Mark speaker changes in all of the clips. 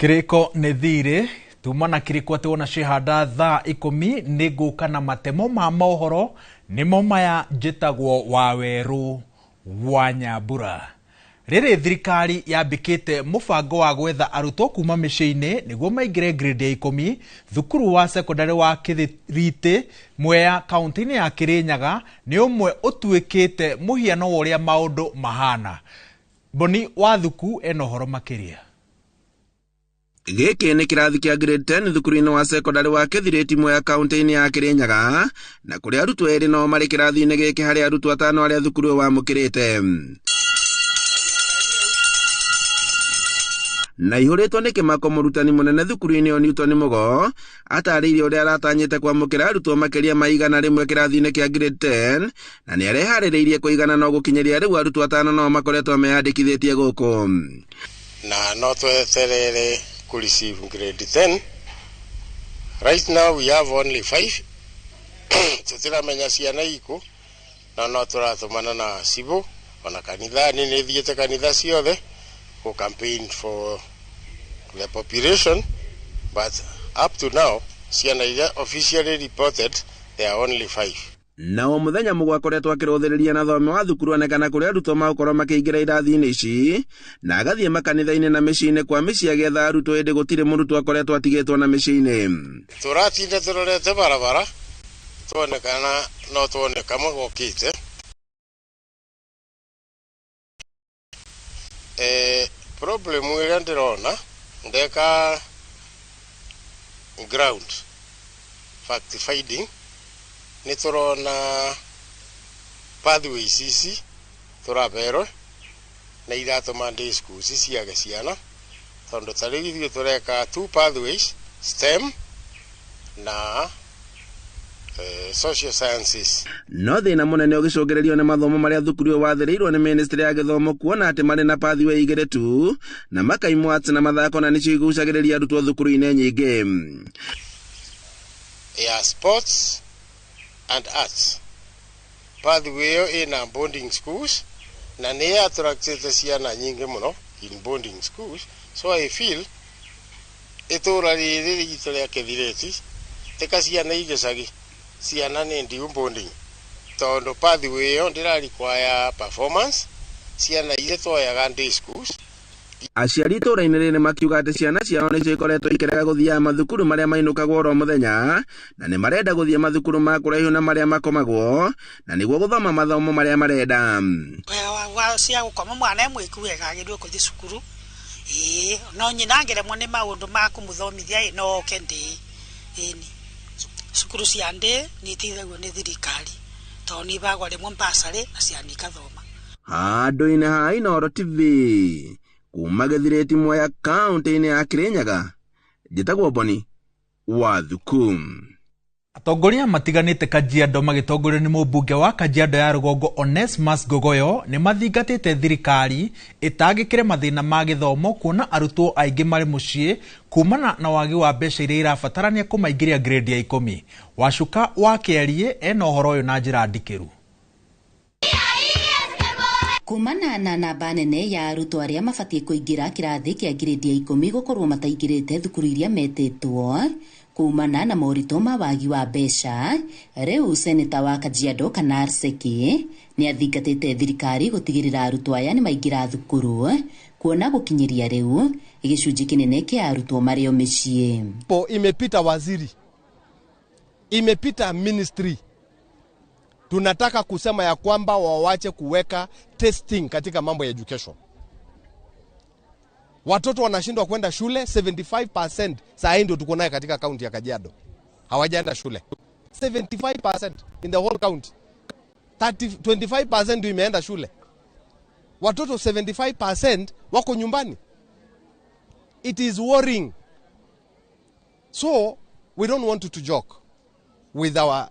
Speaker 1: Kiriko nĩ thirĩ tuma na kiriko atĩ wona cihanda thaa 10 nĩ ngũka na matemo ma mohoro nĩmo maya njĩtagwo Wawerũ wa Nyambura. Rĩrĩ thirikari yambĩkĩte mũbango wa gwetha arutwo kuma mĩciĩ-inĩ nĩguo maingĩre grade ya 10 thukuru wa secondary wa Kĩthiriti Mwea kaunti-inĩ ya Kĩrĩnyaga nĩ ũmwe ũtuĩkĩte mũhiano wa ũrĩa maũndũ mahana. Boni Wathuku ena ũhoro makĩria.
Speaker 2: Gĩkĩ nĩ kĩrathi kĩa grade 10 thukuru-inĩ wa secondary wa Kĩthiriti Mwea kaunti-inĩ ya Kĩrĩnyaga na kũrĩa arutwo erĩ no marĩ kĩrathi-inĩ gĩkĩ harĩ arutwo atano arĩa thukuru ũyũ wamũkĩrĩte. Na ihũrĩtwo nĩ kĩmako mũrutani mũnene thukuru-inĩ ũyũ Newton Mũgo atarĩirie ũrĩa aratanyĩte kwamũkĩra arutwo makĩria ma 100 kĩrathi-inĩ kĩa grade 10 na nĩ areharĩrĩirie kũigana no gũkinyĩria rĩu arutwo atano no makoretwo meyandĩkithĩtie gũkũ.
Speaker 3: Na no tweterere ku receive grade 10. Right now we have only 5. Tutiramenya ciana iku na no tũratũmana na cibũ ona kanitha-inĩ nĩ thiĩte kanitha ciothe ku campaign for the population, but up to now ciana iria officially reported there are only 5.
Speaker 2: Na o mũthenya Mũgo akoretwo akĩrũthĩrĩria na thome wa thukuru onekana kũrĩa arutwo magũkorwo makĩingĩra irathi-inĩ ici na agathiĩ makanitha-inĩ na mĩciĩ-inĩ kwa mĩciĩ agĩetha arutwo ĩndĩ gũtirĩ mũrutwo akoretwo atigĩtwo na mĩciĩ-inĩ.
Speaker 3: Tũratinda tũrorete barabara tuone kana no tuone kamwe gokĩte. Problem ĩrĩa ndĩrona ndeka ground fact finding nĩ tũrona pathways ici tũraberwo na iratũma day schools ciage ciana tondũ ta rĩu ithuĩ tũreka 2 pathways, STEM na social sciences.
Speaker 2: No thĩna mũnene ũgĩcũngĩrĩrio nĩ mathomo marĩa thukuru ũyũ wathĩrĩirwo nĩ ministry ya gĩthomo kuona atĩ marĩ na pathway 2 tu na makaimwo arts na mathako na nĩcio igucagĩrĩria arutwo thukuru-inĩ nyingĩ.
Speaker 3: Ya sports and arts pathway ĩyo ĩna boarding schools na nĩ attractĩte ciana nyingĩ mũno in boarding schools, so I feel itũra rĩrĩ ritũ rĩa Kĩthiriti tika ciana igĩcagi ciana nĩ ndiu boarding tondũ pathway ĩyo ndĩra require performance ciana iria twoyaga day schools.
Speaker 2: Aciari itũra-inĩ rĩrĩ makiuga atĩ ciana ciao nĩcio ikoretwo ikĩrega gũthiaga mathukuru marĩa mainũkagwo oro mũthenya na nĩ marenda gũthiĩ mathukuru ma kũraihu na marĩa makomagwo na nĩguo gũthoma mathomo marĩa marenda.
Speaker 4: Wa cia gũkoma mwana mwĩku wega agĩrĩirwo gũthiĩ cukuru ĩĩ no nyina angĩremwo nĩ maũndũ ma kũmũthomithia ĩ no oke ndĩ ĩni cukuru cia ndĩ nĩ iteithagio nĩ thirikari tondũ nĩ ibagwo rĩmwe bursary na ciana ikathoma.
Speaker 2: Handũ-inĩ ha Inooro TV kuma Gĩthirĩti Mwea kaunti-inĩ ya Kĩrĩnyaga njĩtagwo Boni Wathuku.
Speaker 1: Atongoria matiganĩte Kajiado magĩtongorio nĩ mũmbunge wa Kajiado ya rũgongo Onesmus Ngogoyo nĩ mathingatĩte thirikari ĩtangĩkĩre mathĩna ma gĩthomo kuona arutwo aingĩ marĩ mũciĩ kumana na wagi wa mbeca iria irabatarania kũmaingĩria grade ya 10. Wacuka wa Kĩarie ena ũhoro ũyũ na njĩra ndikĩru.
Speaker 5: Kumana na namba nene ya arutwo arĩa mabatiĩ kũingĩra kĩrathi kĩa grade ya 10 gũkorwo mataingĩrĩte thukuru iria metĩtwo kumana na moritũ ma wagi wa mbeca rĩu seneta wa Kajiado Kanar Seki nĩ athingatĩte thirikari gũtigĩrĩra arutwo aya nĩ maingĩra thukuru kuona gũkinyĩria rĩu gĩcunjĩ kĩnene kĩa arutwo marĩ o mĩciĩ.
Speaker 6: Po imepita waziri, imepita ministry. Tunataka kusema ya kwamba wawache kuweka testing katika mambo ya education. Watoto wanashindwa kwenda shule 75% saa hii ndio tuko naye katika kaunti ya Kajiado. Hawajaenda shule. 75% in the whole county. 25% ndio imeenda shule. Watoto 75% wako nyumbani. It is worrying. So we don't want to joke with our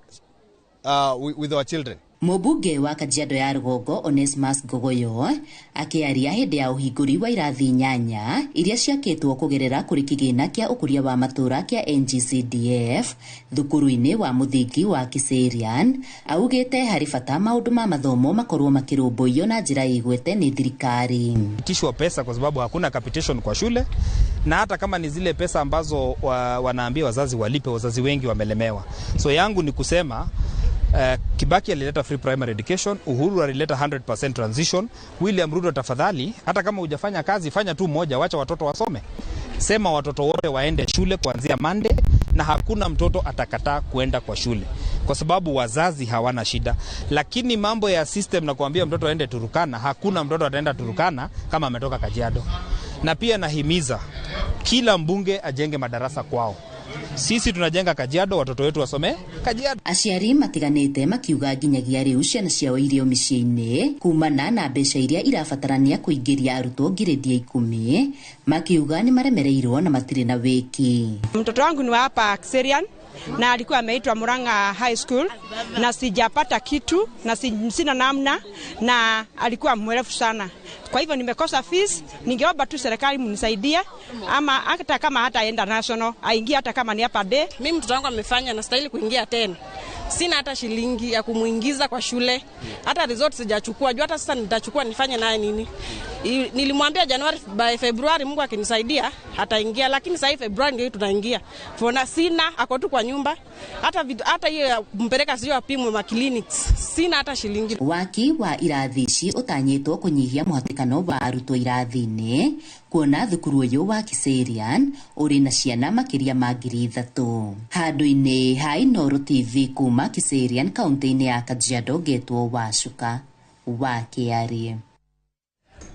Speaker 6: children.
Speaker 5: Mũmbunge wa Kajiado ya Rũgongo Onesmus Ngogoyo akĩaria hĩndĩ ya ũhingũri wa irathi 8 iria ciakĩtwo kũgerera kũrĩ kĩgĩna kĩa ũkũria wa matũũra kĩa NGCDF thukuru-inĩ wa mũthingi wa Kiserian, augĩte harĩ bata maũndũ ma mathomo makorwo makĩrũmbũiyo na njĩra ĩgwete nĩ thirikari.
Speaker 7: Tishwa pesa kwa sababu hakuna capitation kwa shule, na hata kama ni zile pesa ambazo wanaambia wazazi walipe, wazazi wengi wamelemewa. So yangu ni kusema Kibaki alileta free primary education, Uhuru alileta 100% transition. William Ruto, tafadhali, hata kama hujafanya kazi, fanya tu moja, wacha watoto wasome. Sema watoto wote waende shule kuanzia Monday, na hakuna mtoto atakataa kuenda kwa shule kwa sababu wazazi hawana shida. Lakini mambo ya system na kuambia mtoto aende Turukana, hakuna mtoto ataenda Turukana kama ametoka Kajiado. Na pia nahimiza kila mbunge ajenge madarasa kwao. Sisi tunajenga Kajiado, watoto wetu wasome Kajiado.
Speaker 5: Aciari matiganĩte makiuga nginyagia rĩu ciana ciao irio mĩciĩ-inĩ kumana na mbeca iria irabatarania kũingĩria arutwo ngirĩndi ya 10, makiuga nĩ maremereirwo na matirĩ na wĩki.
Speaker 8: Mtoto wangu ni wa hapa Kiserian na alikuwa ameitwa Murang'a High School na sijapata kitu na sina namna, na alikuwa mwerevu sana. Kwa hivyo nimekosa fees. Ningeomba tu serikali mnisaidie, ama hata kama hataenda national aingie hata kama ni hapa day.
Speaker 9: Mimi mtoto wangu amefanya na stahili kuingia tena. Sina hata shilingi ya kumuingiza kwa shule. Hata result sijachukua. Juu hata sasa nitachukua nifanye naye nini? Nilimwambia Januari by February Mungu akinisaidia ataingia, lakini sasa February ndio tunaingia. Fona sina, ako tu kwa nyumba. Hata hiyo kumpeleka sio apimwe ma clinics. Sina hata shilingi.
Speaker 5: Waki wa irathi ici utanyĩtwo kũnyihia mũhatĩkano wa arutwo irathi-inĩ, kuona thukuru ũyũ wa Kiserian ũrĩ na ciana makĩria ma 3,000. Handũ-inĩ ha Inooro TV kuma Kiserian kaunti-inĩ ya Kajiado, ngetwo Wacuka wa Kĩarie.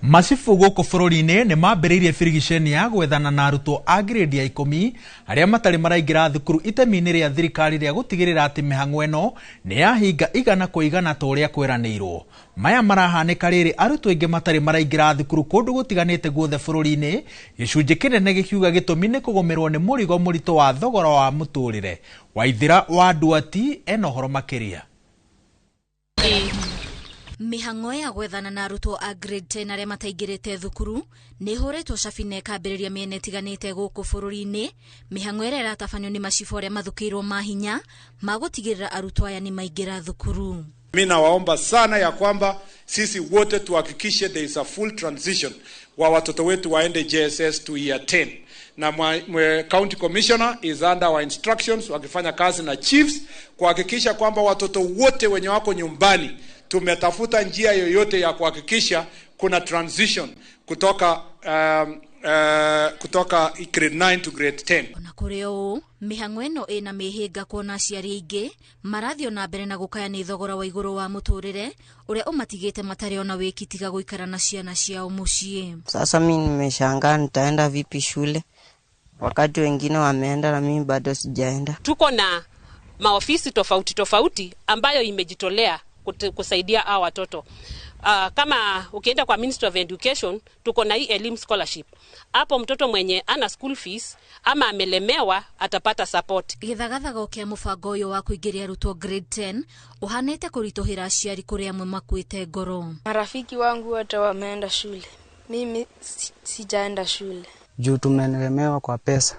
Speaker 1: Macibu gũkũ bũrũri-inĩ nĩ mambĩrĩirie birigiceni ya gwethana na arutwo a grade ya 10 arĩa matarĩ maraingĩra thukuru itemi-inĩ rĩa thirikari rĩa gũtigĩrĩra atĩ mĩhang'o ĩno nĩ yahinga 100 kwa 100 ta ũrĩa kweranĩirwo. Maya marahanĩka rĩrĩ arutwo aingĩ matarĩ maraingĩra thukuru kũndũ gũtiganĩte guothe bũrũri-inĩ, gĩcunjĩ kĩnene gĩkiuga gĩtũmi nĩ kũgũmĩrwo nĩ mũrigo mũritũ wa thogora wa mũtũrĩre. Waithira wa Nduati ena ũhoro makĩria.
Speaker 10: Mĩhang'o ya gwethana na arutwo a grade 10 arĩa mataingĩrĩte thukuru nĩ ĩhũrĩtwo cabi na ĩkambĩrĩria mĩena ĩtiganĩte gũkũ bũrũri-inĩ. Mĩhang'o ĩrĩa ĩratabanio nĩ macibũ arĩa mathukĩirwo mahinya ma gũtigĩrĩra arutwo aya nĩ maingĩra thukuru.
Speaker 11: Mimi nawaomba sana ya kwamba sisi wote tuhakikishe there is a full transition wa watoto wetu waende JSS to year 10. Na county commissioner is under our instructions wakifanya kazi na chiefs kuhakikisha kwamba watoto wote wenye wako nyumbani tumetafuta njia yoyote ya kuhakikisha kuna transition kutoka grade 9 to grade 10.
Speaker 10: Ona kũrĩ ũũ, mĩhang'o ĩno ĩna mĩhĩnga kuona aciari aingĩ marathiĩ na mbere na gũkaya nĩ thogora wa igũrũ wa mũtũrĩre ũrĩa ũmatigĩte matarĩ ona wĩki tiga gũikara na ciana ciao mũciĩ.
Speaker 12: Sasa mimi nimeshangaa nitaenda vipi shule wakati wengine wameenda na mimi bado sijaenda.
Speaker 9: Tuko na maofisi tofauti tofauti ambayo imejitolea kusaidia hawa watoto. Kama ukienda kwa Ministry of Education tuko na hii elimu scholarship. Hapo mtoto mwenye ana school fees ama amelemewa atapata support.
Speaker 10: Gĩthagathago kĩa mũbango ũyũ wa kũingĩria arutwo grade 10 ũhanĩte kũritũhĩra aciari kũrĩ amwe makuĩte ngoro.
Speaker 13: Marafiki wangu wote wameenda shule, mimi sijaenda shule.
Speaker 14: Juu tumelemewa kwa pesa.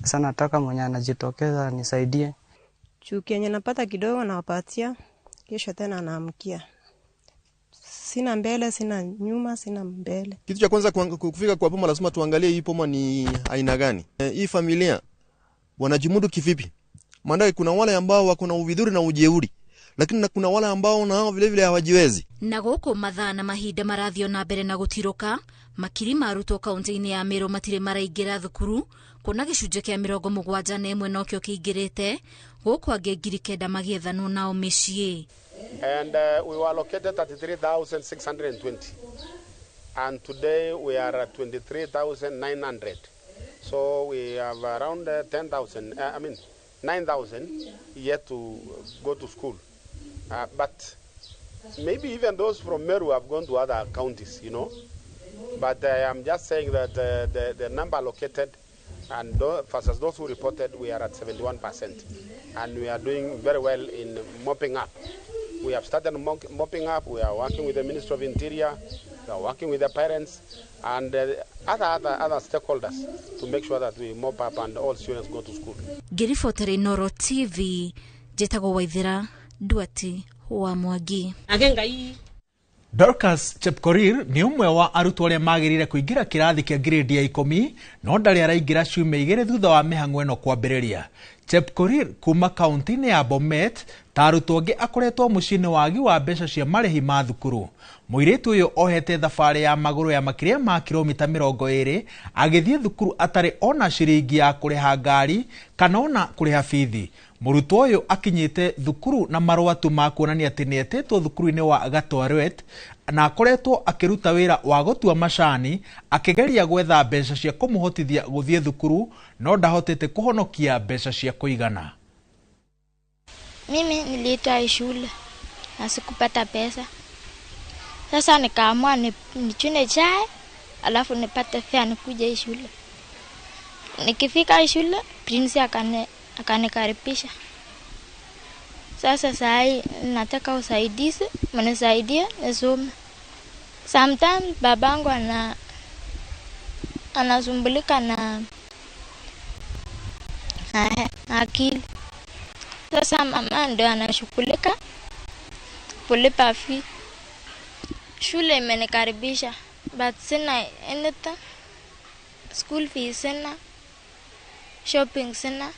Speaker 14: Sasa nataka mwenye anajitokeza nisaidie.
Speaker 15: Juu kenye napata kidogo nawapatia, kesho tena naamkia. Sina mbele, sina nyuma, sina mbele.
Speaker 16: Kitu cha kwanza kufika kwa poma lazima tuangalie hii poma ni aina gani. Hii familia wanajimudu kivipi? Maana kuna wale ambao wako na uvidhuri na ujeuri, lakini kuna wale ambao nao vile vile hawajiwezi.
Speaker 10: Na gũkũ mathaa na mahinda marathiĩ na mbere na gũtirũka, makiri ma arutwo kaunti-inĩ ya Meru matirĩ maraingĩra thukuru, kuona gĩcunjĩ kĩa 71 nokĩo kĩingĩrĩte, gũkũ angĩ 9,000 magĩethanwo nao mĩciĩ.
Speaker 3: And we were allocated 33,620, and today we are at 23,900. So we have around 9,000 yet to go to school. But maybe even those from Meru have gone to other counties, you know. But I am just saying that the number allocated and versus those who reported, we are at 71%, and we are doing very well in mopping up
Speaker 17: We have started mopping up. We are working with the Ministry of Interior. We are working with the parents and other stakeholders to make sure that we mop up and all students go to school.
Speaker 10: Ngĩribotera Inooro TV, njĩtagwo Waithera Nduati wa Mwangi.
Speaker 1: Dorcas Chepkorir nĩ ũmwe wa arutwo arĩa magĩrĩire kũingĩra kĩrathi kĩa grade ya 10 no ndarĩ araingĩra ciumia 2 thutha wa mĩhang'o ĩno kwambĩrĩria. Chepkorir kuma kaunti-inĩ ya Bomet ta arutwo angĩ akoretwo mũciĩ-inĩ wagi wa mbeca cia marĩhi ma thukuru. Mũirĩtu ũyũ ohete thabarĩ ya magũrũ ya makĩria ma kilomita 20 agĩthiĩ thukuru atarĩ ona ciringi ya kũrĩha ngari kana ona kũrĩha bithi. Mũrutwo ũyũ akinyĩte thukuru na marũa tu ma kuonania atĩ nĩetĩtwo thukuru-inĩ wa Gatwarwet na akoretwo akĩruta wĩra wa gũtua macani akĩgeria gwetha mbeca cia kũmũhotithia gũthiĩ thukuru no ndahotete kũhonokia mbeca cia kũigana.
Speaker 13: Mimi niliitwa shule na sikupata pesa. Sasa nikaamua nichune chai alafu nipate fare nikuje shule. Nikifika shule prince akanikaribisha. Sasa sahi nataka usaidizi, mnisaidie nisome. Sometimes babangu anasumbulika na akili. Sasa mama ndio anashughulika kulipa fee. Shule imenikaribisha but sina anything. School fees sina, shopping sina.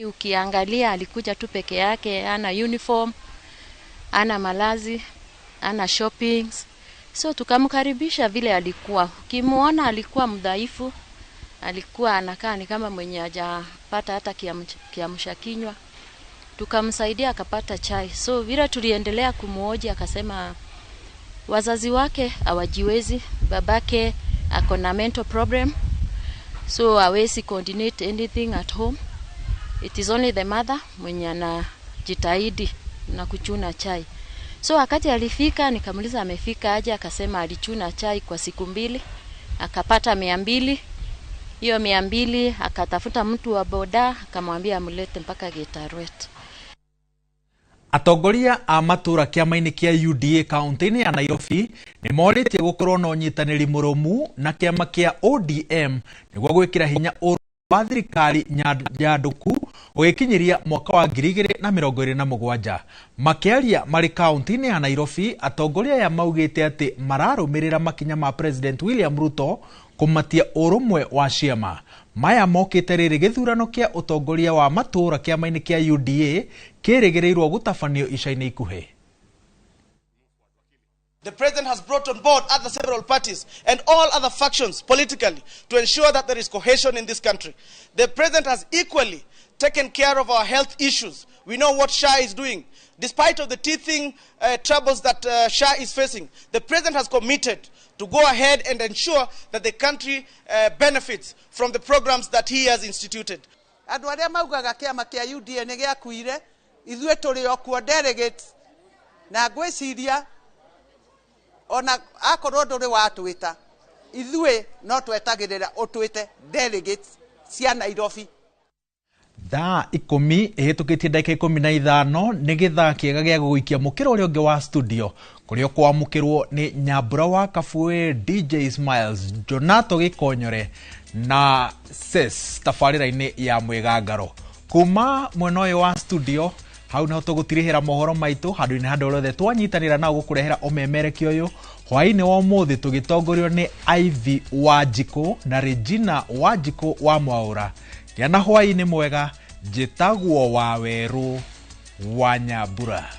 Speaker 18: Ukiangalia alikuja tu peke yake, ana uniform, ana malazi, ana shoppings. So tukamkaribisha vile alikuwa. Ukimuona alikuwa mdhaifu, alikuwa anakaa ni kama mwenye hajapata hata kiamsha kinywa. Tukamsaidia akapata chai. So vile tuliendelea kumuoji akasema wazazi wake hawajiwezi, babake ako na mental problem, so hawezi coordinate anything at home. It is only the mother mwenye anajitahidi na kuchuna chai. So wakati alifika nikamuuliza amefika aje, akasema alichuna chai kwa siku 2, akapata 200. Hiyo 200 akatafuta mtu wa boda akamwambia amlete mpaka Getaruet.
Speaker 1: Atongoria a matura kĩama-inĩ kĩa UDA kaunti-inĩ ya Nairobi nĩ morĩtie gũkorwo na ũnyitanĩri mũrũmu na kĩama kĩa ODM nĩguo gwĩkĩra hinya ũrũmwe wa thirikari nyanduku ũgĩkinyĩria mwaka wa 2027. Makĩaria marĩ kaunti-inĩ ya Nairobi, atongoria aya maugĩte atĩ mararũmĩrĩra makinya ma President William Ruto kũmatia ũrũmwe wa ciama. Maya mokĩte rĩrĩ gĩthurano kĩa ũtongoria wa matũũra kĩama-inĩ kĩa UDA kĩrĩgĩrĩirwo gũtabanio ica-inĩ ikuhĩ.
Speaker 19: The president has brought on board other several parties and all other factions politically to ensure that there is cohesion in this country. The president has equally taken care of our health issues. We know what SHA is doing. Despite of the teething troubles that SHA is facing, the president has committed to go ahead and ensure that the country benefits from the programs that he has instituted.
Speaker 20: Andũ arĩa maugaga kĩama kĩa UDA nĩ gĩakuire, ithuĩ tũrĩ o kuo delegates, na ngwĩciria ona akorwo ndũrĩ watwĩta, ithuĩ no twetagĩrĩra ũtwĩte delegates cia Nairobi.
Speaker 1: Thaa 10 ĩhĩtũkĩtie ndagĩka 15 nĩ gĩthaa kĩega gĩa gũgũikia mũkĩra ũrĩa ũngĩ wa studio kũrĩa ũkwamũkĩrwo nĩ Nyambura wa Kabue, DJ Smiles, Jonato Gĩkonyore na Ses tabarĩra-inĩ ya Mwĩgangaro. Kuma mwena ũyũ wa studio hau nĩho tũgũtirihĩra mohoro maitũ handũ-inĩ handũ rĩothe twanyitanĩra nao gũkũrehera ũmemerekia ũyũ hwaĩ-inĩ wa ũmũthĩ tũgĩtongorio nĩ Ivy Wanjikũ na Regina Wanjikũ wa Mwaũra. Gĩa na hwaĩ-inĩ mwega, njĩtagwo Wawerũ wa Nyambura.